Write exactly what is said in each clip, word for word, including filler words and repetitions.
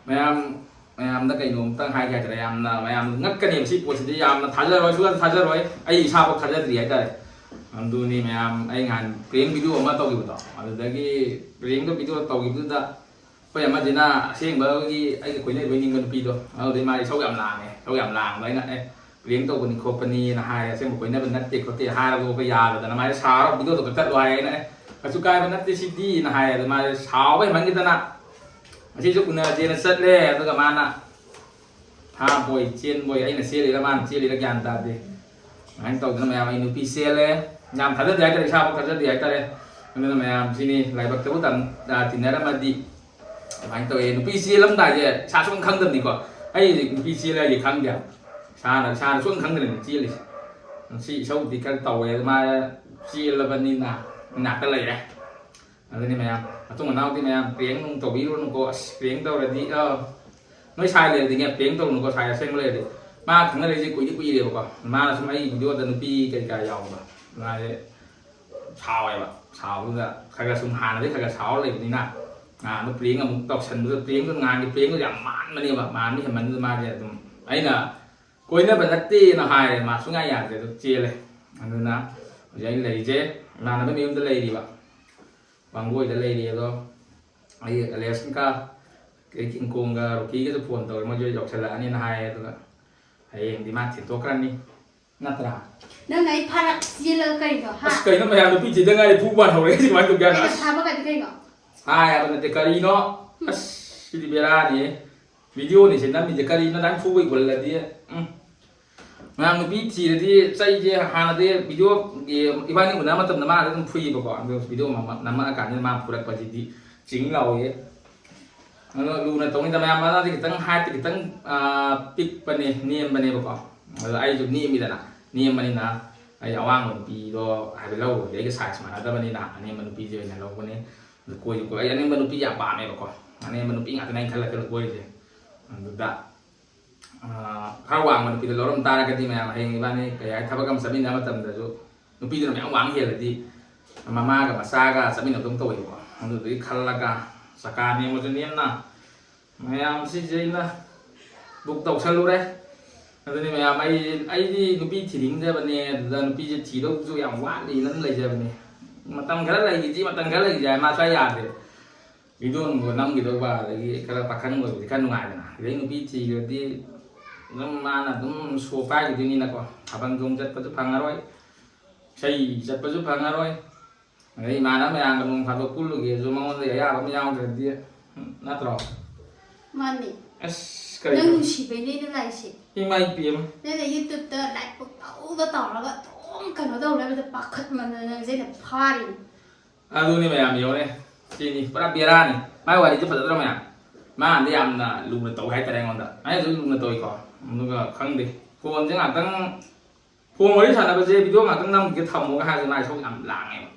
ꯃꯌꯥꯝ, ꯃꯌꯥꯝꯗ ꯀꯩꯅꯣꯝꯇꯪ ꯍꯥꯏꯒꯦ ꯍꯥꯏꯇꯥꯔꯦ, ꯌꯥꯝꯅ, ꯃꯌꯥꯝ ꯉꯛꯀꯅꯦꯕ ꯁꯤ ꯄꯣꯠꯁꯤꯗꯤ, ꯌꯥꯝꯅ ꯊꯥꯖꯔꯣꯏ, ꯁꯨꯡꯊꯥ ꯊꯥꯖꯔꯣꯏ, ꯑꯩ ꯏꯁꯥꯐꯥꯎ ꯊꯥꯖꯗ꯭ꯔꯤ ꯍꯥꯏꯇꯥꯔꯦ꯫ ꯑꯗꯨꯅꯤ ꯃꯌꯥꯝ, ꯑꯩ ꯅꯍꯥꯟ prank video ꯑꯃ ꯇꯧꯈꯤꯕꯗꯣ, ꯑꯗꯨꯗꯒꯤ prankꯇ video ꯇꯧꯈꯤꯕꯗꯨꯗ ꯑꯩꯈꯣꯏ ꯑꯃꯁꯤꯅ ꯑꯁꯦꯡꯕꯒꯤ ꯑꯩꯒ ꯀꯣꯏꯅꯔꯤꯕꯣꯏ ꯅꯤꯡꯕ ꯅꯨꯄꯤꯗꯣ, ꯑꯗꯨꯗꯩ ꯃꯥꯗꯤ ꯏꯁꯧ ꯌꯥꯝ ꯂꯥꯡꯉꯦ, ꯏꯁꯧ ꯌꯥꯝ ꯂꯥꯡꯕ꯫ ꯑꯩꯅ "ꯑꯦ, prank ꯇꯧꯕꯅꯤ ꯈꯣꯠꯄꯅꯤꯅ ꯍꯥꯏꯔꯦ, ꯑꯁꯦꯡꯕ ꯀꯣꯏꯅꯕ ꯅꯠꯇꯦ ꯈꯣꯠꯇꯦ" ꯍꯥꯏꯔꯒ ꯌꯥꯗꯗꯅ ꯃꯥꯁꯦ ꯁꯥꯎꯔ videoꯗꯣ ꯀꯛꯊꯠꯂꯣ ꯍꯥꯏ꯫ ꯑꯩꯅ "ꯑꯦ, ꯀꯩꯁꯨ ꯀꯥꯏꯕ ꯅꯠꯇꯦ ꯁꯤꯗꯤꯅ" ꯍꯥꯏꯔꯦ꯫ ꯑꯗꯨ ꯃꯥꯁꯦ ꯁꯥꯎꯕ ꯍꯦꯟꯃꯟꯈꯤꯗꯅ ꯉꯁꯤꯁꯨ ꯎꯅꯁꯦꯅ ꯆꯠꯂꯦ꯫ ꯑꯗꯨꯒ ꯃꯥꯅ ꯐꯥꯕꯣꯏ ꯆꯦꯟꯕꯣꯏ, ꯑꯩꯅ ꯆꯦꯜꯂꯤꯔ ꯃꯥꯅ ꯆꯦꯜꯂꯤꯔ ꯒ꯭ꯌꯥꯟ ꯇꯥꯗꯦ꯫ ꯑꯗꯨꯃꯥꯏꯅ ꯇꯧꯗꯅ ꯃꯌꯥꯝ ꯑꯩ ꯅꯨꯄꯤ ꯆꯦꯜꯂꯦ꯫ ꯌꯥꯝ ꯊꯥꯖꯗꯦ ꯍꯥꯏꯇꯥꯔꯦ, ꯏꯁꯥꯐꯥꯎ ꯊꯥꯖꯗꯦ ꯍꯥꯏꯇꯥꯔꯦ꯫ ꯑꯗꯨꯅ ꯃꯌꯥꯝꯁꯤꯅꯤ ꯂꯥꯏꯕꯛꯇꯕꯨ ꯇꯝ-, ꯑ, ꯇꯤꯟꯅꯔꯝꯃꯗꯤ ꯑꯗꯨꯃꯥꯏꯅ ꯇꯧꯋꯦ꯫ ꯅꯨꯄꯤ ꯆꯦꯜꯂꯝꯗꯥꯏꯁꯦ ꯏꯁꯥ ꯁꯨꯝ ꯈꯪꯗꯕꯅꯤꯀꯣ꯫ ꯑꯩ ꯅꯨꯄꯤ ꯆꯦꯜꯂꯦ ꯍꯥꯏꯁꯦ ꯈꯪꯗꯦ꯫ ꯏꯁꯥꯅ, ꯏꯁꯥꯅ ꯁꯨꯝ ꯈꯪꯗꯅꯅꯦ ꯆꯦꯜꯂꯤꯁꯦ꯫ ꯉꯁꯤ ꯏꯁꯧꯗꯤ ꯈꯔ ꯇꯧꯋꯦ, ꯑꯗꯨ ꯃꯥ ꯆꯦꯜꯂꯕꯅꯤꯅ ꯏꯅꯥꯛꯇ ꯂꯩꯔꯦ꯫ ꯑꯗꯨꯅꯤ ꯃꯌꯥꯝ, ꯃꯇꯨꯡ ꯃꯅꯥꯎꯗꯤ ꯃꯌꯥꯝ prank ꯅꯨꯡ ꯇꯧꯕꯤꯔꯨꯅꯨꯀꯣ꯫ ꯑꯁ, prank ꯇꯧꯔꯗꯤ, ꯑ, ꯅꯣꯏ ꯁꯥꯏ ꯂꯩꯔꯗꯤꯅꯦ prank ꯇꯧꯔꯨꯅꯨꯀꯣ, ꯁꯥꯏ ꯑꯁꯦꯡꯕ ꯂꯩꯔꯗꯤ꯫ ꯃꯥ ꯈꯪꯅꯔꯛꯏꯁꯦ ꯀꯨꯏꯗꯤ ꯀꯨꯏꯔꯦꯕꯀꯣ꯫ ꯃꯥꯅ ꯁꯨꯝ ꯑꯩ videoꯗ ꯅꯨꯄꯤ ꯀꯩꯀꯥ ꯌꯥꯎꯕꯗꯣ, ꯃꯥꯁꯦ ꯁꯥꯎꯋꯦꯕ꯫ ꯁꯥꯎꯕꯗꯨꯗ ꯈꯔ ꯈꯔ ꯁꯨꯝ ꯍꯥꯟꯅꯗꯩ ꯈꯔ ꯈꯔ ꯁꯥꯎꯔ ꯂꯩꯕꯅꯤꯅ, ꯅꯍꯥꯟꯗꯣ prank ꯑꯃꯨꯛ ꯇꯧꯁꯟꯕꯗꯨꯗ, prankꯗꯣ ꯅꯍꯥꯟꯒꯤ prankꯗꯣ ꯌꯥꯝ ꯃꯥꯟꯕꯅꯦꯕ, ꯃꯥꯟꯕ ꯍꯦꯟꯃꯟꯗꯨꯗ ꯃꯥꯁꯦ ꯑꯗꯨꯝ ꯑꯩꯅ ꯀꯣꯏꯅꯕ ꯅꯠꯇꯦꯅ ꯍꯥꯏꯔꯦ, ꯃꯥ ꯁꯨꯡꯌꯥ ꯌꯥꯗ꯭ꯔꯦ, ꯑꯗꯨꯝ ꯆꯦꯜꯂꯦ꯫ ꯑꯗꯨꯅ ꯍꯧꯖꯤꯛ ꯑꯩꯅ ꯂꯩꯔꯤꯁꯦ ꯏꯃꯥꯟꯅꯕ ꯃꯌꯨꯝꯗ ꯂꯩꯔꯤꯕ, ꯋꯥꯡꯒꯣꯏꯗ ꯂꯩꯔꯤ꯫ ꯑꯗꯣ ꯑꯩ ꯑꯂꯦꯛꯁꯀ, ꯑꯩ ꯀꯤꯡꯀꯣꯡꯒ ꯔꯣꯀꯤꯒꯁꯨ phone ꯇꯧꯔꯦ, ꯃꯣꯏꯁꯨ ꯌꯧꯁꯜꯂꯛꯑꯅꯤꯅ ꯍꯥꯏꯌꯦ꯫ ꯑꯗꯨꯒ ꯍꯌꯦꯡꯗꯤ ꯃꯥ ꯊꯤꯟꯇꯣꯛꯈ꯭ꯔꯅꯤ, ꯅꯠꯇ꯭ꯔꯥ? ꯅꯪꯅ ꯑꯩ ꯐꯥꯔꯛ ꯆꯦꯜꯂꯒ ꯀꯔꯤꯅꯣ, ꯍꯥ? ꯑꯁ, ꯀꯩꯅꯣ ꯃꯌꯥꯝ, ꯅꯨꯄꯤ ꯊꯤꯗ ꯉꯥꯏꯔꯤ ꯐꯨ ꯄꯥꯟ ꯍꯧꯔꯛꯑꯦ, ꯀꯃꯥꯏꯅ ꯇꯧꯒꯦ ꯍꯥꯏꯅꯣ? ꯑꯩꯅ ꯑꯁ, ꯐꯥꯕ ꯀꯥꯏꯗꯤ ꯀꯩꯅꯣ? ꯍꯥꯏ ꯍꯥꯏꯕ ꯅꯠꯇꯦ, ꯀꯔꯤꯅꯣ? ꯑꯁ, ꯁꯤꯗꯤ ꯕꯦꯔꯥꯅꯤ꯫ Videoꯅꯤꯁꯦ ꯅꯝꯃꯤꯁꯦ, ꯀꯔꯤꯅꯣ ꯅꯪ ꯐꯨꯕꯩ ꯒꯨꯜꯂꯗꯤ? ꯎꯝ꯫ ꯃꯌꯥꯝ ꯅꯨꯄꯤ ꯊꯤꯔꯗꯤ ꯆꯩꯁꯦ ꯍꯥꯟꯅꯗꯤ videoꯒꯤ ꯏꯕꯥꯅꯤ ꯎꯅꯕ ꯃꯇꯝꯗ ꯃꯥꯅ ꯑꯗꯨꯝ ꯐꯨꯏꯕꯀꯣ, ꯑꯗꯣ video ꯑꯃ ꯅꯝꯃꯛꯑꯀꯥꯟꯗ ꯃꯥ ꯐꯨꯔꯛꯄꯁꯤꯗꯤ ꯆꯤꯡ ꯂꯥꯎꯋꯦ꯫ ꯑꯗꯣ ꯂꯨꯅ ꯇꯧꯅꯤꯗ ꯃꯌꯥꯝ, ꯃꯥꯗꯤ ꯈꯤꯇꯪ heightꯇ ꯈꯤꯇꯪ, ꯑꯥ, ꯄꯤꯛꯄꯅꯦ, ꯅꯦꯝꯕꯅꯦꯕꯀꯣ꯫ ꯑꯗꯣ ꯑꯩꯁꯨ ꯅꯦꯝꯃꯤꯗꯅ, ꯅꯦꯝꯕꯅꯤꯅ ꯑꯩ ꯑꯋꯥꯡꯕ ꯅꯨꯄꯤꯗꯣ ꯍꯥꯏꯕꯗꯤ ꯂꯧꯔꯨꯔꯗꯤ ꯑꯩꯒ size ꯃꯥꯟꯅꯗꯕꯅꯤꯅ ꯑꯅꯦꯝꯕ ꯅꯨꯄꯤꯁꯦ ꯑꯣꯏꯅ ꯂꯧꯕꯅꯦ꯫ ꯑꯗꯨ ꯀꯣꯏꯁꯨ ꯀꯣꯏ, ꯑꯩ ꯑꯅꯦꯝꯕ ꯅꯨꯄꯤ ꯌꯥꯝ ꯄꯥꯝꯃꯦꯕꯀꯣ, ꯑꯅꯦꯝꯕ ꯅꯨꯄꯤ ꯉꯥꯛꯇꯅꯦ ꯑꯩꯅ ꯈꯜꯂ ꯈꯜꯂ ꯀꯣꯏꯔꯤꯁꯦ꯫ ꯑꯗꯨꯗ, ꯑꯥ, ꯈꯔ ꯋꯥꯡꯕ ꯅꯨꯄꯤꯗꯣ ꯂꯧꯔꯝ ꯇꯥꯔꯒꯗꯤ ꯃꯌꯥꯝ ꯍꯌꯦꯡ ꯏꯕꯥꯅꯤ ꯀꯩ ꯍꯥꯏ, ꯊꯕꯛ ꯑꯃ ꯆꯠꯃꯤꯟꯅꯕ ꯃꯇꯝꯗꯁꯨ ꯅꯨꯄꯤꯗꯨꯅ ꯃꯌꯥꯝ ꯋꯥꯡ ꯍꯦꯜꯂꯗꯤ ꯃꯃꯥꯒ ꯃꯆꯥꯒ ꯆꯠꯃꯤꯟꯅꯕꯗꯧ ꯇꯧꯋꯦꯕꯀꯣ꯫ ꯑꯗꯨꯗꯨꯒꯤ ꯈꯜꯂꯒ ꯆꯀꯥ ꯅꯦꯝꯕꯁꯨ ꯅꯦꯝꯅ, ꯃꯌꯥꯝ ꯁꯤꯁꯦ ꯑꯩꯅ ꯕꯨꯛ ꯇꯧꯁꯜꯂꯨꯔꯦ꯫ ꯑꯗꯨꯅꯤ ꯃꯌꯥꯝ, ꯑꯩ, ꯑꯩꯗꯤ ꯅꯨꯄꯤ ꯊꯤꯅꯤꯡꯗꯕꯅꯦ, ꯑꯗꯨꯗ ꯅꯨꯄꯤꯁꯦ ꯊꯤꯗꯧꯁꯨ ꯌꯥꯝ ꯋꯥꯠꯂꯤꯅ ꯑꯗꯨꯝ ꯂꯩꯖꯕꯅꯦ꯫ ꯃꯇꯝ ꯈꯔ ꯂꯩꯈꯤꯁꯤ, ꯃꯇꯝ ꯈꯔ ꯂꯩꯈꯤꯁꯤ ꯍꯥꯏ ꯃꯥ ꯁ꯭ꯋꯥꯏ ꯌꯥꯗꯦ꯫ ꯚꯤꯗꯤꯑꯣ ꯅꯨꯡꯗꯣ ꯅꯝꯈꯤꯗꯧꯕ, ꯑꯗꯒꯤ ꯈꯔ ꯄꯥꯈꯪ ꯑꯣꯏꯕꯗꯤ ꯈꯔ ꯅꯨꯡꯉꯥꯏꯗꯅ꯫ ꯑꯗꯩ ꯅꯨꯄꯤ ꯊꯤꯈ꯭ꯔꯗꯤ ꯑꯗꯨꯝ ꯃꯥꯅ ꯑꯗꯨꯝ ꯁꯣ ꯄꯥꯏꯈꯤꯗꯣꯏꯅꯤꯅꯀꯣ꯫ ꯊꯥꯕꯜ ꯆꯣꯡ ꯆꯠꯄꯁꯨ ꯐꯪꯉꯔꯣꯏ, ꯏꯁꯩ ꯆꯠꯄꯁꯨ ꯐꯪꯉꯔꯣꯏ꯫ ꯑꯗꯩ ꯏꯃꯥꯟꯅꯕ ꯃꯌꯥꯝꯒ ꯅꯣꯡ ꯐꯥꯗꯣꯛ ꯄꯨꯜꯂꯨꯒꯦꯁꯨ ꯃꯉꯣꯟꯗ ꯑꯌꯥꯕ ꯑꯃ ꯌꯥꯎꯗ꯭ꯔꯗꯤ, ꯅꯠꯇ꯭ꯔꯣ? ꯃꯥꯅꯤ꯫ ꯑꯁ, ꯀꯔꯤꯅꯣ? ꯅꯪ ꯅꯨꯡꯁꯤꯕꯩꯅꯦ ꯑꯩꯅ ꯂꯥꯛꯏꯁꯦ꯫ ꯏꯃꯥ ꯏꯄꯦꯝꯃ꯫ ꯅꯪꯅ YouTube-ꯇ like ꯄꯪꯇꯧꯗ ꯇꯧꯔꯒ ꯑꯗꯨꯝ ꯀꯩꯅꯣ ꯇꯧ ꯂꯩꯕꯗ ꯄꯥꯈꯠꯃꯟꯗꯅ ꯅꯪꯁꯦ ꯑꯩꯅ ꯐꯥꯔꯤꯅꯤ꯫ ꯑꯗꯨꯅꯤ ꯃꯌꯥꯝ, ꯌꯦꯡꯉꯨꯅꯦ꯫ ꯁꯤꯅꯤ ꯄꯨꯔꯥ ꯕꯦꯔꯥꯅꯤ꯫ ꯃꯥꯏ ꯋꯥꯔꯤꯁꯦ ꯐꯖꯗ꯭ꯔꯣ ꯃꯌꯥꯝ? ꯃꯥꯅꯗꯤ ꯌꯥꯝꯅ ꯂꯨꯅ ꯇꯧ ꯍꯥꯏꯇꯥꯔꯦ ꯑꯩꯉꯣꯟꯗ꯫ ꯑꯩꯅꯁꯨ ꯂꯨꯅ ꯇꯧꯏꯀꯣ꯫ ꯑꯗꯨꯒ ꯈꯪꯗꯦ꯫ ꯐꯣꯟꯁꯦ ꯉꯥꯛꯇꯪ ꯐꯣꯟ ꯋꯥꯔꯤ ꯁꯥꯟꯅꯕꯁꯦ ꯚꯤꯗꯤꯑꯣ ꯉꯥꯛꯇꯪ ꯅꯝꯈꯤꯒꯦ ꯊꯝꯃꯣꯒ ꯍꯥꯏꯔꯁꯨ ꯃꯥ ꯏꯁꯧ ꯌꯥꯝ ꯂꯥꯡꯉꯦꯕ꯫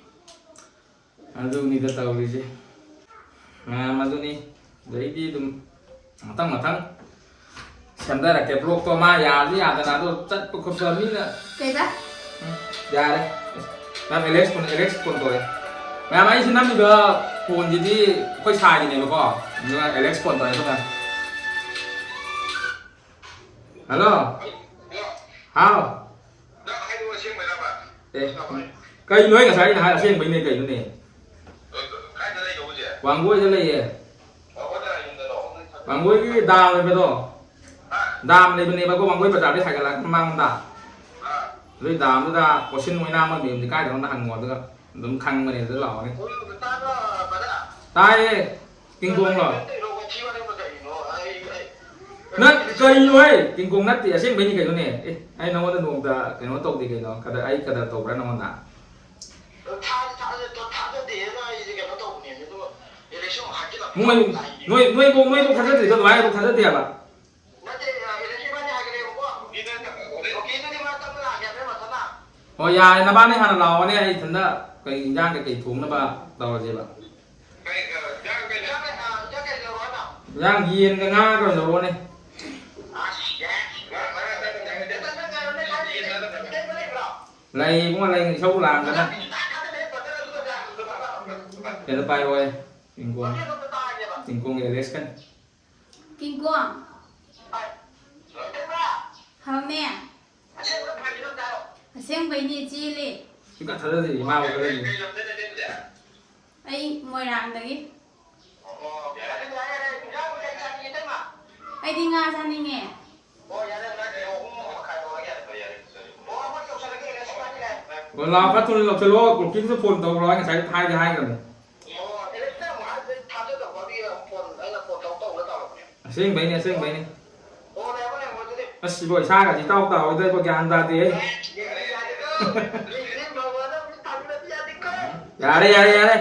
ꯑꯗꯨꯅꯤꯗ ꯇꯧꯔꯤꯁꯦ꯫ ꯃꯌꯥꯝ ꯑꯗꯨꯅꯤ꯫ ꯑꯗꯩꯗꯤ ꯑꯗꯨꯝ ꯃꯊꯪ ꯃꯊꯪ ꯁꯦꯝꯗꯔꯛꯀꯦ꯫ ꯕ꯭ꯂꯣꯛꯇꯣ ꯃꯥ ꯌꯥꯔꯁꯨ ꯌꯥꯗꯅ ꯑꯗꯣ ꯆꯠꯄ ꯈꯣꯠꯄ ꯃꯤꯅ ꯀꯩꯗ? ꯎꯝ, ꯌꯥꯔꯦ꯫ ꯅꯪ ꯑꯦꯂꯦꯛꯁ ꯐꯣꯟ, ꯑꯦꯂꯦꯛꯁ ꯐꯣꯟ ꯇꯧꯔꯦ꯫ ꯃꯌꯥꯝ ꯑꯩꯁꯤ ꯅꯝꯃꯤꯕ ꯐꯣꯟꯁꯤꯗꯤ ꯑꯩꯈꯣꯏ ꯁꯥꯏꯒꯤꯅꯦꯕꯀꯣ꯫ ꯑꯗꯨꯒ ꯑꯦꯂꯦꯛꯁ ꯐꯣꯟ ꯇꯧꯔꯦ ꯑꯗꯨꯒ꯫ ꯍꯜꯂꯣ꯫ ꯍꯥꯎ꯫ ꯅꯪ ꯍꯥꯏꯗꯣ ꯑꯁꯦꯡꯕꯩꯔꯕ? ꯑꯦ, ꯀꯩꯅꯣ ꯑꯩ ꯉꯁꯥꯏ ꯑꯩꯅ ꯍꯥꯏ ꯑꯁꯦꯡꯕꯩꯅꯦ ꯀꯩꯅꯣꯅꯦ? ꯀꯥꯏꯗ ꯂꯩꯅꯣ ꯍꯧꯖꯤꯛ? ꯋꯥꯡꯒꯣꯏꯗ ꯂꯩꯌꯦ꯫ ꯋꯥꯡꯒꯣꯏꯗ ꯌꯨꯝꯗꯔꯣ? ꯋꯥꯡꯒꯣꯏꯒꯤ ꯗꯥꯝ ꯂꯩꯕꯗꯣ꯫ ꯍꯥ? ꯗꯥꯝ ꯂꯩꯕꯅꯦꯕꯀꯣ, ꯋꯥꯡꯒꯣꯏ ꯕꯖꯥꯔꯗꯩ ꯍꯥꯏꯒꯠꯂꯛꯄ ꯃꯃꯥꯡꯗ꯫ ꯑꯥ꯫ ꯑꯗꯨꯏ ꯗꯥꯝꯗꯨꯗ ꯀꯣꯁꯤꯟ ꯑꯣꯏꯅꯥꯝ ꯃꯣꯏ ꯃꯌꯨꯝꯗꯤ ꯀꯥꯏꯗꯅꯣ ꯍꯪꯉꯣ, ꯑꯗꯨꯒ ꯑꯗꯨꯝ ꯈꯪꯕꯅꯦ, ꯑꯗꯨꯗ ꯂꯥꯛꯑꯣꯅꯦ꯫ ꯇꯥꯕ꯭ꯔꯣ, ꯕ꯭ꯔꯗꯔ? ꯇꯥꯏꯌꯦ꯫ ꯀꯤꯡꯀꯣꯡꯂꯣ? ꯅꯪ ꯀꯩꯅꯣ ꯍꯦ? ꯀꯤꯡꯀꯣꯡ ꯅꯠꯇꯦ, ꯑꯁꯦꯡꯕꯩꯅꯤ ꯀꯩꯅꯣꯅꯦ꯫ ꯑꯦ, ꯑꯩ ꯅꯉꯣꯟꯗ ꯅꯣꯡꯃꯇ ꯀꯩꯅꯣ ꯇꯧꯗꯦ ꯀꯩꯅꯣ꯫ ꯀꯗꯔ, ꯑꯩ ꯀꯗꯔ ꯇꯧꯕ꯭ꯔꯥ ꯅꯉꯣꯟꯗ? ꯊꯥꯗꯤ ꯊꯥꯖ-, ꯊꯥꯖꯗꯦꯅ ꯑꯩꯁꯦ ꯀꯩꯅꯣ ꯇꯧꯕꯅꯦ, ꯑꯗꯨꯒ election ꯍꯥꯠꯀꯦ ꯇꯧꯕ ꯃꯣꯏ, ꯇꯥꯏꯅꯦ꯫ ꯅꯣꯏ, ꯅꯣꯏꯕꯧ, ꯅꯣꯏꯕꯧ ꯊꯥꯖꯗ꯭ꯔꯤꯗꯣ ꯑꯗꯨꯃꯥꯏꯅ ꯑꯗꯨꯝ ꯊꯥꯖꯗꯦ ꯍꯥꯏꯕ꯫ ꯅꯠꯇꯦ, election ꯏꯕꯥꯅꯤ ꯍꯥꯏꯒꯠꯂꯦꯕꯀꯣ꯫ ꯔꯣꯀꯦꯠꯇꯨꯗꯤ ꯃꯥ ꯇꯞꯅ ꯂꯥꯛꯀꯦ ꯍꯥꯏꯕꯅꯦ ꯃꯊꯟꯇ꯫ ꯍꯣꯏ, ꯌꯥꯔꯦ, ꯅꯕꯥꯅꯤ ꯍꯥꯟꯅ ꯂꯥꯛꯑꯣꯅꯦ, ꯑꯩ ꯏꯊꯟꯇ ꯀꯩ ꯏꯟꯖꯥꯡ ꯀꯩꯀꯩ ꯊꯣꯡꯅꯕ ꯇꯧꯔꯁꯦꯕ꯫ ꯀꯩ, ꯑ, ꯏꯟꯖꯥꯡ ꯀꯩ, ꯏꯟꯖꯥꯡ ꯀꯩ, ꯑ, ꯏꯟꯖꯥꯡ ꯀꯩ ꯂꯧꯔꯣ ꯍꯥꯏꯅꯣ? ꯏꯟꯖꯥꯡ ꯌꯦꯟꯒ ꯉꯥꯒ ꯑꯣꯏꯅ ꯂꯧꯔꯣꯅꯦ꯫ ꯑꯁ, ꯌꯥꯏ꯫ ꯉꯥ, ꯉꯥ ꯆꯥꯅꯤꯡꯉꯦ꯫ ꯅꯠꯇꯦ, ꯅꯪ ꯀꯩꯅꯣ, ꯅꯣꯏ ꯁ꯭ꯋꯥꯏꯗ ꯌꯦꯟ ꯆꯥꯗꯕ ꯂꯩꯕ꯭ꯔꯣ? ꯂꯩ ꯏꯕꯨꯡꯉꯣ, ꯂꯩ, ꯏꯁꯧ ꯂꯥꯡꯗꯅ꯫ ꯅꯪ ꯆꯥꯗꯕ ꯂꯩꯕ꯭ꯔꯣ? ꯀꯩꯅꯣ ꯄꯥꯏꯔꯛꯑꯣꯍꯦ, ꯄꯤꯡꯀꯣꯡ꯫ ꯄꯤꯡꯀꯣꯡꯒꯤ ꯑꯦꯂꯦꯛꯁꯀꯟ꯫ ꯀꯤꯡꯀꯣꯡ꯫ ꯍꯥꯎꯅꯦ꯫ ꯑꯁꯦꯡꯕꯩꯅꯦ, ꯆꯦꯜꯂꯦ꯫ ꯁꯨꯡꯊꯥ ꯊꯥꯖꯗꯦ, ꯏꯃꯥꯕꯨ ꯊꯥꯖꯗꯦ꯫ ꯑꯩ ꯃꯣꯏꯔꯥꯡꯗꯒꯤ꯫ ꯑꯩꯗꯤ ꯉꯥ ꯆꯥꯅꯤꯡꯉꯦ꯫ ꯑꯣ, ꯂꯥꯛꯑꯣ, ꯐꯠ ꯊꯨꯅ ꯂꯧꯁꯤꯜꯂꯣ꯫ ꯀꯨꯀꯤꯗꯨꯁꯨ ꯐꯣꯟ ꯇꯧꯔꯣ, ꯑꯩ ꯉꯁꯥꯏ ꯍꯥꯏꯗꯤ ꯍꯥꯏꯈ꯭ꯔꯕꯅꯦ꯫ ꯑꯁꯦꯡꯕꯩꯅꯦ, ꯑꯁꯦꯡꯕꯩꯅꯦ꯫ ꯑꯁ, ꯏꯕꯣ, ꯏꯁꯥꯒꯁꯤ ꯏꯇꯥꯎ ꯇꯥꯎꯋꯤꯗ, ꯏꯕꯣ, ꯒ꯭ꯌꯥꯟ ꯇꯥꯗꯦ, ꯑꯩ꯫ ꯌꯥꯔꯦ, ꯌꯥꯔꯦ, ꯌꯥꯔꯦ꯫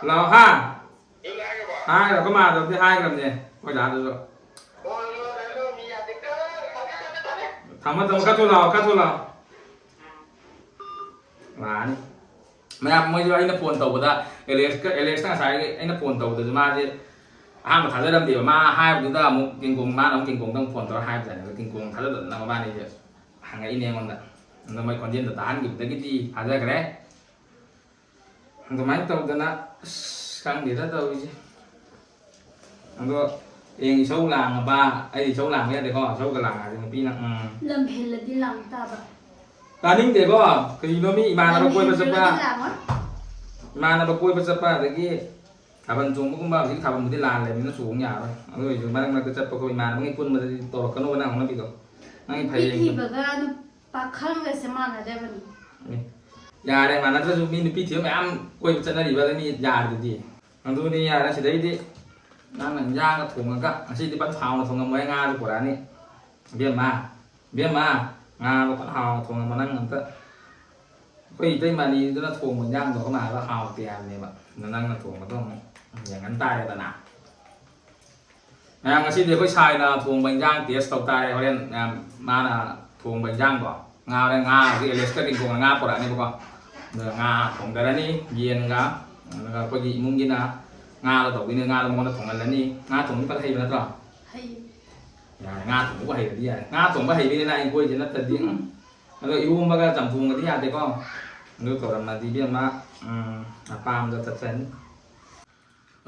ꯂꯥꯛꯑꯣ, ꯍꯥ? ꯍꯥꯏꯈ꯭ꯔꯣ, ꯑꯩꯈꯣꯏ ꯃꯥꯗꯕꯨꯗꯤ ꯍꯥꯏꯈ꯭ꯔꯕꯅꯦ, ꯑꯩꯈꯣꯏ ꯗꯥꯗꯨꯁꯨ꯫ ꯊꯝꯃꯣ, ꯊꯝꯃꯣ, ꯈꯔ ꯊꯨꯅ ꯂꯥꯛꯑꯣ, ꯈꯔ ꯊꯨꯅ ꯂꯥꯛꯑꯣ꯫ ꯂꯥꯛꯑꯅꯤ꯫ ꯃꯌꯥꯝ, ꯃꯣꯏꯁꯨ ꯑꯩꯅ ꯐꯣꯟ ꯇꯧꯕꯗ, ꯑꯦꯂꯦꯛꯁꯀ, ꯑꯦꯂꯦꯛꯁꯅ ꯉꯁꯥꯏ ꯑꯩꯅ ꯐꯣꯟ ꯇꯧꯕꯗꯁꯨ ꯃꯥꯁꯦ ꯑꯍꯥꯟꯕ ꯊꯥꯖꯔꯝꯗꯦꯕ꯫ ꯃꯥ ꯍꯥꯏꯕꯗꯨꯗ ꯑꯃꯨꯛ ꯀꯤꯡꯀꯣꯡ, ꯃꯥꯅ ꯑꯃꯨꯛ ꯀꯤꯡꯀꯣꯡꯗ ꯑꯃꯨꯛ ꯐꯣꯟ ꯇꯧꯔ ꯍꯥꯏꯕꯖꯥꯠꯅꯦ꯫ ꯑꯗꯣ ꯀꯤꯡꯀꯣꯡ ꯊꯥꯖꯗꯗꯅ ꯃꯕꯥꯅꯤꯁꯦ ꯍꯪꯉꯛꯏꯅꯦ ꯑꯩꯉꯣꯟꯗ꯫ ꯑꯗꯣ ꯃꯣꯏ ꯈꯣꯟꯖꯦꯜꯗꯣ ꯇꯥꯍꯟꯈꯤꯕꯗꯒꯤꯗꯤ ꯊꯥꯖꯈ꯭ꯔꯦ꯫ ꯑꯗꯨꯃꯥꯏꯅ ꯇꯧꯗꯅ, ꯑꯁ, ꯈꯪꯗꯦꯗ ꯇꯧꯔꯤꯁꯦ꯫ ꯑꯗꯣ ꯍꯌꯦꯡ ꯏꯁꯧ ꯂꯥꯡꯉꯕ, ꯑꯩ ꯏꯁꯧ ꯂꯥꯡꯕ ꯌꯥꯗꯦꯀꯣ, ꯏꯁꯧꯒ ꯂꯥꯡꯉꯗꯤ ꯅꯨꯄꯤꯅ, ꯎꯝ꯫ ꯂꯝ ꯍꯦꯜꯂꯗꯤ ꯂꯥꯡ ꯇꯥꯕ꯫ ꯇꯥꯅꯤꯡꯗꯦꯀꯣ, ꯀꯔꯤꯅꯣ ꯃꯤ ꯏꯃꯥꯟꯅꯕ ꯂꯝ ꯀꯣꯏꯕ ꯆꯠꯄ, ꯍꯦꯟꯈ꯭ꯔꯒꯗꯤ ꯂꯥꯡꯉꯣꯏ꯫ ꯏꯃꯥꯟꯅꯕ ꯀꯣꯏꯕ ꯆꯠꯄ, ꯑꯗꯒꯤ ꯊꯥꯕꯜ ꯆꯣꯡꯕꯒꯨꯝꯕ, ꯍꯧꯖꯤꯛ ꯊꯥꯕꯜꯕꯨꯗꯤ ꯂꯥꯟ ꯂꯩꯕꯅꯤꯅ ꯆꯣꯡ ꯌꯥꯔꯣꯏ꯫ ꯑꯗꯨ ꯑꯣꯏꯔꯁꯨ ꯃꯔꯛ ꯃꯔꯛꯇ ꯆꯠꯄ ꯑꯩꯈꯣꯏ ꯏꯃꯥꯟꯅꯕꯉꯩ ꯄꯨꯟꯕꯗꯗꯤ ꯇꯧꯔꯛꯀꯅꯣꯕ ꯅꯪ ꯍꯧꯅꯕꯤꯗꯣ꯫ ꯅꯪꯒꯤ ꯅꯨꯄꯤ ꯐꯌꯦꯡ ꯊꯤꯕꯒ ꯅꯨ-, ꯄꯥꯈꯪꯒꯁꯦ ꯃꯥꯟꯅꯗꯕꯅꯤ꯫ ꯑꯦ, ꯌꯥꯔꯦ, ꯃꯥꯟꯅꯗ꯭ꯔꯁꯨ ꯃꯤ ꯅꯨꯄꯤ ꯊꯤꯕ ꯃꯌꯥꯝ ꯀꯣꯏꯕ ꯆꯠꯅꯔꯤꯕ, ꯑꯗ ꯃꯤ ꯌꯥꯔꯤꯗꯨꯗꯤ꯫ ꯑꯗꯨꯅꯤ, ꯌꯥꯔꯦ, ꯁꯤꯗꯩꯗꯤ ꯅꯪꯅ ꯏꯟꯖꯥꯡꯒ ꯊꯣꯡꯉꯒ, ꯉꯁꯤꯗꯤ ꯐꯖꯅ ꯍꯥꯎꯅ ꯊꯣꯡꯉꯝꯃꯣꯍꯦ, ꯉꯥꯁꯨ ꯄꯨꯔꯛꯑꯅꯤ꯫ ꯏꯕꯦꯝꯃ, ꯏꯕꯦꯝꯃ, ꯉꯥꯗꯣ ꯐꯖꯅ ꯍꯥꯎꯅ ꯊꯣꯡꯉꯝꯃꯣ ꯅꯪ ꯑꯝꯇ꯫ ꯑꯩꯈꯣꯏ ꯏꯇꯩꯃ ꯑꯅꯤꯗꯨꯅ ꯊꯣꯡꯕ ꯏꯟꯖꯥꯡꯗꯣ ꯑꯩꯈꯣꯏ ꯃꯥꯗꯣ ꯍꯥꯎꯇꯦ ꯍꯥꯏꯕꯅꯦꯕ꯫ ꯑꯗꯣ ꯅꯪꯅ ꯊꯣꯡꯕꯗꯣ ꯑꯃꯨꯛ ꯌꯦꯡꯍꯟ ꯇꯥꯔꯦꯗꯅ꯫ ꯃꯌꯥꯝ, ꯉꯁꯤꯗꯤ ꯑꯩꯈꯣꯏ ꯁꯥꯏꯅ ꯊꯣꯡꯕ ꯏꯟꯖꯥꯡ test ꯇꯧ ꯇꯥꯔꯦ꯫ ꯍꯣꯔꯦꯟ ꯃꯌꯥꯝ ꯃꯥꯅ ꯊꯣꯡꯕ ꯏꯟꯖꯥꯡꯗꯣ꯫ ꯉꯥ ꯍꯣꯔꯦꯟ, ꯉꯥ ꯍꯧꯖꯤꯛ ꯑꯦꯂꯦꯛꯁꯀ ꯀꯤꯡꯀꯣꯡꯅ ꯉꯥ ꯄꯨꯔꯛꯑꯅꯦꯕꯀꯣ꯫ ꯑꯗꯨꯒ ꯉꯥ ꯊꯣꯡꯗꯔꯅꯤ, ꯌꯦꯟꯒ, ꯑꯗꯨꯒ ꯑꯩꯈꯣꯏꯒꯤ ꯏꯃꯨꯡꯒꯤꯅ ꯉꯥꯗꯣ ꯇꯧꯗꯣꯏꯅꯦ, ꯉꯥꯗꯣ ꯃꯉꯣꯟꯗ ꯊꯣꯡꯍꯜꯂꯅꯤ꯫ ꯉꯥ ꯊꯣꯡꯕꯗꯤ ꯐꯖꯅ ꯍꯩꯕ ꯅꯠꯇ꯭ꯔꯣ? ꯍꯩ꯫ ꯌꯥꯔꯦ, ꯉꯥ ꯊꯣꯡꯕꯕꯨ ꯍꯩꯔꯗꯤ ꯌꯥꯔꯦ꯫ ꯉꯥ ꯊꯣꯡꯕ ꯍꯩꯕꯅꯤꯅ ꯑꯩ ꯀꯣꯏꯁꯦ ꯅꯠꯇ꯭ꯔꯗꯤ, ꯎꯝ꯫ ꯑꯗꯣ ꯏꯔꯣꯝꯕꯒ ꯆꯝꯊꯣꯡꯒꯗꯤ ꯌꯥꯗꯦꯀꯣ꯫ ꯑꯗꯨ ꯇꯧꯔꯝꯃꯗꯤ ꯏꯕꯦꯝꯃ, ꯎꯝ, ꯑꯄꯥꯝꯕꯗ ꯆꯠꯆꯅꯤ꯫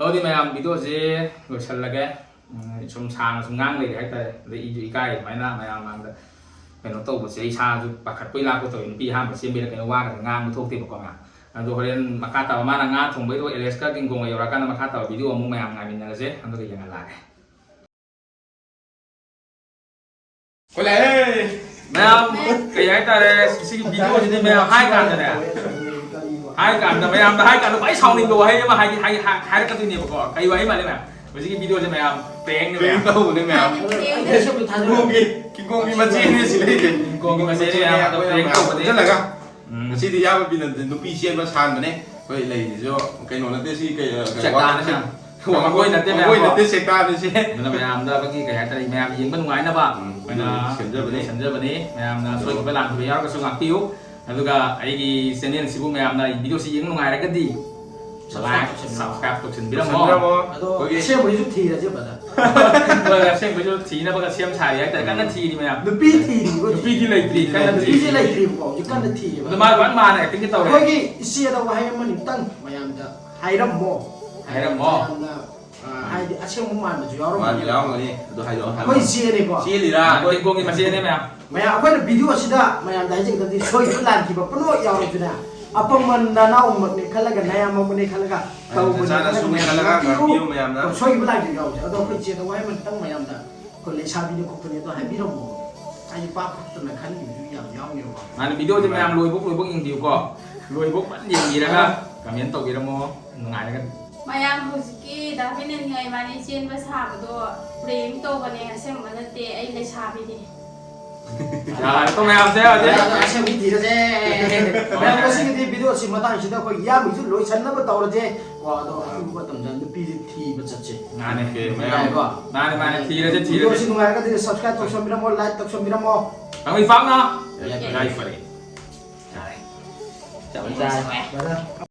ꯑꯗꯨꯗꯤ ꯃꯌꯥꯝ, video ꯁꯦ ꯂꯣꯏꯁꯜꯂꯒꯦ꯫ ꯎꯝ, ꯁꯨꯝ ꯁꯥꯡꯅ ꯁꯨꯝ ꯉꯥꯡ ꯂꯩꯔꯦ ꯍꯥꯏꯇꯥꯔꯦ꯫ ꯑꯗꯩ ꯑꯩꯁꯨ ꯏꯀꯥꯏ ꯑꯗꯨꯃꯥꯏꯅ ꯃꯌꯥꯝ ꯃꯥꯡꯗ ꯀꯩꯅꯣ ꯇꯧꯕꯁꯦ꯫ ꯑꯩ ꯏꯁꯥꯁꯨ ꯄꯥꯈꯠꯄꯣꯏ ꯂꯥꯛꯄꯣꯏ ꯇꯧꯋꯤ, ꯅꯨꯄꯤ ꯑꯍꯥꯟꯕ ꯆꯦꯟꯕꯩꯔ ꯀꯩꯅꯣ ꯋꯥꯒꯗ ꯉꯥꯡꯕ ꯊꯣꯛꯇꯦꯕꯀꯣ ꯃꯌꯥꯝ꯫ ꯑꯗꯣ ꯍꯣꯔꯦꯟ ꯃꯈꯥ ꯇꯥꯕ ꯃꯥꯅ ꯉꯥ ꯊꯣꯡꯕꯩꯗꯣ ꯑꯦꯂꯦꯛꯁꯀ ꯀꯤꯡꯒꯣꯡꯒ ꯌꯧꯔꯛꯑꯀꯥꯟꯗ ꯃꯈꯥ ꯇꯥꯕ video ꯑꯃꯨꯛ ꯃꯌꯥꯝ ꯉꯥꯏꯃꯤꯟꯅꯔꯁꯦ꯫ ꯑꯗꯨꯒ ꯌꯦꯡꯍꯜꯂꯛꯑꯒꯦ꯫ ꯑꯩꯈꯣꯏ ꯂꯥꯛꯑꯦ꯫ ꯃꯌꯥꯝ, ꯀꯩ ꯍꯥꯏꯇꯥꯔꯦ, ꯁꯤꯒꯤ video ꯁꯤꯗꯤ ꯃꯌꯥꯝ ꯍꯥꯏ ꯀꯥꯟꯗꯅꯦ, ꯍꯥꯏ ꯀꯥꯟꯗ, ꯃꯌꯥꯝꯗ ꯍꯥꯏ ꯀꯥꯟꯗ ꯈ꯭ꯋꯥꯏ ꯁꯥꯎꯅꯤꯡꯕ ꯋꯥꯍꯩ ꯑꯃ ꯍꯥꯏꯗꯤ ꯍꯥꯏ-, ꯍꯥꯏ-, ꯍꯥꯏꯔꯛꯀꯗꯣꯏꯅꯦꯕꯀꯣ꯫ ꯀꯩ ꯋꯥꯍꯩ ꯃꯥꯜꯂꯦ ꯃꯌꯥꯝ? ꯍꯧꯖꯤꯛꯀꯤ video ꯁꯦ ꯃꯌꯥꯝ prank ꯅꯦ ꯄ꯭ꯔꯦꯡ ꯃꯌꯥꯝ꯫ ꯇꯧꯕꯅꯦ ꯃꯌꯥꯝ꯫ ꯍꯥꯏꯗꯤ prank ꯀꯤꯡꯒꯣꯡꯒꯤ, ꯀꯤꯡꯒꯣꯡꯒꯤ ꯃꯆꯦꯅꯦ ꯁꯤ ꯂꯩꯔꯤꯁꯦ꯫ ꯀꯤꯡꯒꯣꯡꯒꯤ ꯃꯆꯦꯅꯦ ꯃꯌꯥꯝ, ꯑꯩꯈꯣꯏ prank ꯃꯌꯥꯝ ꯇꯧꯕꯅꯦ꯫ ꯄꯨꯟꯁꯤꯜꯂꯒ ꯎꯝ꯫ ꯉꯁꯤꯗꯤ ꯏꯌꯥꯝꯕ ꯕꯤꯅꯟꯗ ꯅꯨꯄꯤ ꯆꯦꯟꯕ ꯁꯥꯟꯕꯅꯦ꯫ ꯑꯩꯈꯣꯏ ꯂꯩꯔꯤꯁꯤꯁꯨ ꯀꯩꯅꯣ ꯅꯠꯇꯦ, ꯁꯤ ꯀꯩ, ꯀꯩ ꯆꯦꯛꯇꯥꯅꯦ ꯋꯥ-, ꯃꯌꯥꯝ꯫ ꯋꯥ-, ꯋꯥꯡꯒꯣꯏ ꯅꯠꯇꯦ ꯃꯌꯥꯝ ꯋꯥꯡꯒꯣꯏ ꯀꯣ꯫ ꯅꯠꯇꯦ, ꯆꯦꯛꯇꯥꯅꯦ ꯁꯤ꯫ ꯑꯗꯨꯅ ꯃꯌꯥꯝꯗ ꯑꯩꯈꯣꯏꯒꯤ ꯀꯩ ꯍꯥꯏꯇꯥꯔꯦ, ꯃꯌꯥꯝ ꯌꯦꯡꯕ ꯅꯨꯡꯉꯥꯏꯅꯕ ꯎꯝ, ꯑꯩꯈꯣꯏꯅ ꯁꯦꯝꯖꯕꯅꯦ꯫ ꯁꯦꯝꯖꯕꯅꯦ꯫ ꯃꯌꯥꯝꯅ ꯑꯗꯣ ꯑꯁꯣꯏꯕ ꯂꯥꯟꯈꯤꯕ ꯌꯥꯎꯔꯒꯁꯨ ꯉꯥꯛꯄꯤꯌꯨ꯫ ꯑꯗꯨꯒ ꯑꯩꯒꯤ channel ꯁꯤꯕꯨ ꯃꯌꯥꯝꯅ video ꯁꯤ ꯌꯦꯡꯕ ꯅꯨꯡꯉꯥꯏꯔꯒꯗꯤ subscribe like, ꯇꯧꯁꯟꯕꯤꯔꯝꯃꯣ꯫ Subscribe ꯇꯧꯁꯟꯕꯤꯔꯝꯃꯣ꯫ ꯇꯧꯁꯟꯕꯤꯔꯝꯃꯣ꯫ ꯑꯗꯣ ꯑꯩꯈꯣꯏꯒꯤ ꯑꯁꯦꯡꯕꯩꯁꯨ ꯊꯤꯔꯁꯦ, brother꯫ ꯍꯣꯏ, ꯑꯁꯦꯡꯕꯩꯁꯨ ꯊꯤꯅꯕꯒ ꯁꯦꯝ ꯁꯥꯔꯤ ꯍꯥꯏꯇꯥꯔꯦ꯫ ꯀꯟꯅ ꯎꯝ꯫ ꯊꯤꯔꯤ ꯃꯌꯥꯝ꯫ ꯅꯨꯄꯤ ꯊꯤꯔꯤꯕ ꯍꯧꯖꯤꯛ꯫ ꯅꯨꯄꯤꯗꯤ ꯂꯩꯇ꯭ꯔꯤ, ꯀꯟꯅ ꯅꯨꯄꯤꯁꯦ ꯊꯤꯔꯤ꯫ ꯂꯩꯇ꯭ꯔꯤꯕꯀꯣ, ꯍꯧꯖꯤꯛ ꯀꯟꯅ ꯊꯤꯔꯤꯕ꯫ ꯑꯗꯣ ꯃꯥ ꯐꯖꯅ ꯃꯥꯅ acting ꯇꯧꯔꯦ꯫ ꯑꯩꯈꯣꯏꯒꯤ ꯏꯆꯦꯗ ꯋꯥꯍꯩ ꯑꯃꯅꯤꯇꯪ ꯃꯌꯥꯝꯗ ꯍꯥꯏꯔꯝꯃꯣ꯫ ꯍꯥꯏꯔꯝꯃꯣ꯫ ꯃꯌꯥꯝꯅ, ꯑ, ꯍꯥꯏꯗꯤ ꯑꯁꯦꯡꯕ ꯃꯥꯟꯕꯁꯨ ꯌꯥꯎꯔꯝꯒꯅꯤ꯫ ꯃꯥꯟꯕ ꯌꯥꯎꯔꯝꯒꯅꯤ꯫ ꯑꯗꯨ ꯍꯥꯏꯗꯣꯛꯑꯣ, ꯍꯥꯏꯔꯣ꯫ ꯑꯩꯈꯣꯏ ꯏꯆꯦꯅꯦꯀꯣ꯫ ꯆꯦꯜꯂꯤꯔꯥ? ꯑꯩꯈꯣꯏ ꯀꯣꯡꯒꯤ ꯃꯆꯦꯅꯦ ꯃꯌꯥꯝ꯫ ꯃꯌꯥꯝ, ꯑꯩꯈꯣꯏꯅ video ꯑꯁꯤꯗ ꯃꯌꯥꯝꯗ ꯍꯥꯏꯖꯒꯗꯕꯗꯤ ꯁꯣꯏꯈꯤꯕ ꯂꯥꯟꯈꯤꯕ ꯄꯨꯝꯅꯃꯛ ꯌꯥꯎꯔꯁꯨꯅꯦ, ꯑꯄꯪꯕ ꯅꯅꯥꯎꯃꯛꯅꯦ ꯈꯜꯂꯒ, ꯅꯌꯥꯝꯕꯃꯛꯅꯦ ꯈꯜꯂꯒ ꯇꯧꯕꯅꯦ ꯅꯆꯥꯅꯁꯨ ꯈꯜꯂꯒ ꯉꯥꯛꯄꯤꯌꯨ꯫ ꯉꯥꯛꯄꯤꯌꯨ ꯃꯌꯥꯝꯅ꯫ ꯁꯣꯏꯈꯤꯕ ꯂꯥꯟꯈꯤꯕ ꯌꯥꯎꯔꯁꯨ꯫ ꯑꯗꯣ ꯑꯩꯈꯣꯏ ꯏꯆꯦꯗ ꯋꯥꯍꯩ ꯑꯃꯇꯪ ꯃꯌꯥꯝꯗ ꯑꯩꯈꯣꯏ ꯂꯩꯁꯥꯕꯤꯅꯦ ꯈꯣꯠꯄꯅꯦ ꯑꯗꯣ ꯍꯥꯏꯕꯤꯔꯝꯃꯣ꯫ ꯍꯥꯏꯗꯤ ꯄꯥꯞ ꯐꯠꯇꯅ ꯈꯟꯈꯤꯕꯁꯨ ꯌꯥꯝ ꯌꯥꯎꯅꯦꯕꯀꯣ꯫ ꯃꯥꯅ video ꯁꯦ ꯃꯌꯥꯝ ꯂꯣꯏꯕꯧ ꯂꯣꯏꯕꯧ ꯌꯦꯡꯕꯤꯌꯨꯀꯣ꯫ ꯂꯣꯏꯕꯧ ꯐꯖꯅ ꯌꯦꯡꯕꯤꯔꯒ comment ꯇꯧꯕꯤꯔꯝꯃꯣ꯫ ꯅꯨꯡꯉꯥꯏꯔꯒꯗꯤ꯫ ꯃꯌꯥꯝ ꯍꯧꯖꯤꯛꯀꯤ ꯗꯥ ꯕꯤꯅꯟꯒ ꯏꯕꯥꯅꯤ ꯆꯦꯟꯕ ꯁꯥꯕꯗꯣ prank ꯇꯧꯕꯅꯦ, ꯑꯁꯦꯡꯕ ꯅꯠꯇꯦ, ꯑꯩ ꯂꯩꯁꯥꯕꯤꯅꯦ꯫ ꯌꯥꯔꯦꯀꯣ ꯃꯌꯥꯝꯁꯦ ꯍꯧꯖꯤꯛ꯫ ꯑꯗꯣ ꯑꯁꯦꯡꯕꯤ ꯊꯤꯔꯁꯦ꯫ ꯃꯌꯥꯝ ꯉꯁꯤꯒꯤꯗꯤ video ꯁꯤ ꯃꯇꯥꯡꯁꯤꯗ ꯑꯩꯈꯣꯏ ꯏꯌꯥꯝꯕꯒꯤꯁꯨ ꯂꯣꯏꯁꯟꯅꯕ ꯇꯧꯔꯁꯦ꯫ ꯀꯣ, ꯑꯗꯣ ꯑꯊꯨꯕ ꯃꯇꯝꯗ ꯅꯨꯄꯤꯁꯦ ꯊꯤꯕ ꯆꯠꯁꯦ꯫ ꯃꯥꯅꯦ꯫ Okay, ꯃꯌꯥꯝ꯫ ꯌꯥꯏꯀꯣ? ꯃꯥꯅꯦ, ꯃꯥꯅꯦ, ꯊꯤꯔꯁꯦ, ꯊꯤꯔꯁꯦ꯫ Video ꯁꯤ ꯅꯨꯡꯉꯥꯏꯔꯒꯗꯤ subscribe ꯇꯧꯁꯟꯕꯤꯔꯝꯃꯣ, like ꯇꯧꯁꯟꯕꯤꯔꯝꯃꯣ꯫ ꯌꯥꯏꯐꯔꯦ꯫ ꯌꯥꯏꯐꯔꯦ꯫ ꯌꯥꯔꯦ꯫ ꯆꯞ ꯆꯥꯔꯦ꯫ Brother꯫